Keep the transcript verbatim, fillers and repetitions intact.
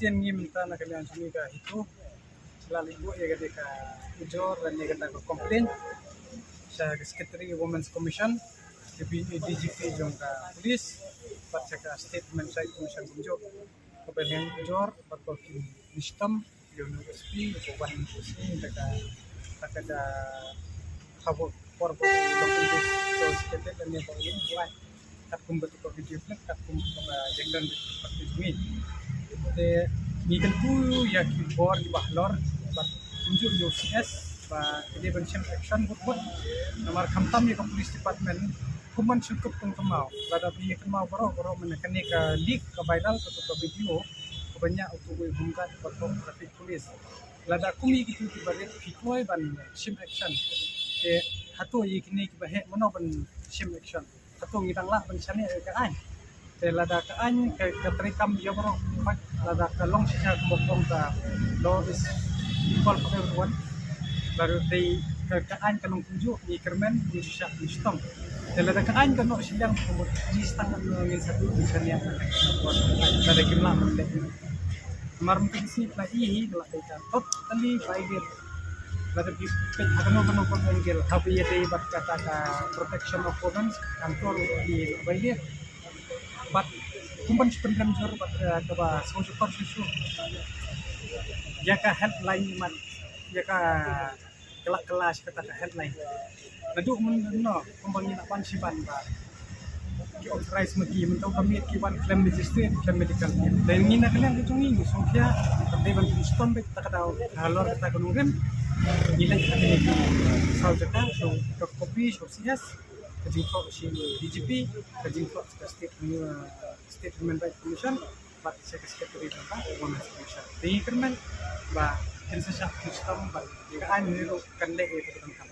Ngi mynta na ka liang jong ngi ka HITO la leit buh ïa kane ka ujor lane kata ka complaint sha ka Secretary Women's Commission, ka DGP jong ka police bad sha ka State Human Rights Commission kumjuh. Kaba liang ujor bad ba kim shitom ïa u S P, u wan u S P da ka, da ka, da ka por ba u long sophisticated lane ba u long buai katkum ba tu ka video clip, katkum ba ïakren bad ka party jong ngi. Te ngi kyntu ïa ki bor kiba halor bad kumjuh ïa u CS ba ki dei ban shim action bud bud. Namar khamtam ïa ka police department kum ban shim kup tang kynmaw. Lada phi ïa kynmaw baroh baroh mynne kane ka leak ka viral katu ka video kaba ñiah utu u home guard ba thoh traffic police. Lada kum ïa kitu kiba rit phi kloi ban shim action, te hato ïa kine kiba heh mano ban shim action? Hato ngi dang lah ban shaniah ïa ka aiñ? Te lada ka aiñ ka, ka treikam ïa baroh, lada ka long shisha kumba ong ka law is equal for everyone, lada dei ka, ka aiñ ka long kumjuh, ngi kyrmen, ngi shisha, ngi shitom. Te lada ka aiñ ka noh shiliang kumba ngi stang, ngin sa duh ngi shaniah, lada kim lah ban leh. Namar mynta ka sngi ka la i hi ka la dei ka totally violate. Lada phi peit ha kano kano ka angle, haba ïadei bad kata ka protection of women, kan tol i violate. Bad kum ban shu pynrem jur bad, eh, kaba sngewsukor shuh shuh ïa ka helpline, man ïa ka kylla kylla shi kata ka helpline. Naduh mynno kumba ngi la pan shi ban ba ki authorize ma ki, mynta ka miet ki wan khlem magistrate, khlem medical. Te ngi na ka liang ka jong ngi ngi sngewkhia ba dei ban shitom beit ta ka daw halor kata ka nongrim. Ngi leit ha kane ka saw jaka, sha ka copy sha u CS, ka jingthoh sha u DGP, ka jingthoh sha ka State, uh, State Human Rights Commission bad sha ka Secretary jong ka Women's Commission. Te ngi kyrmen ba kin sa shah shitom bad ka aiñ ruh kan leh ïa ka donkam.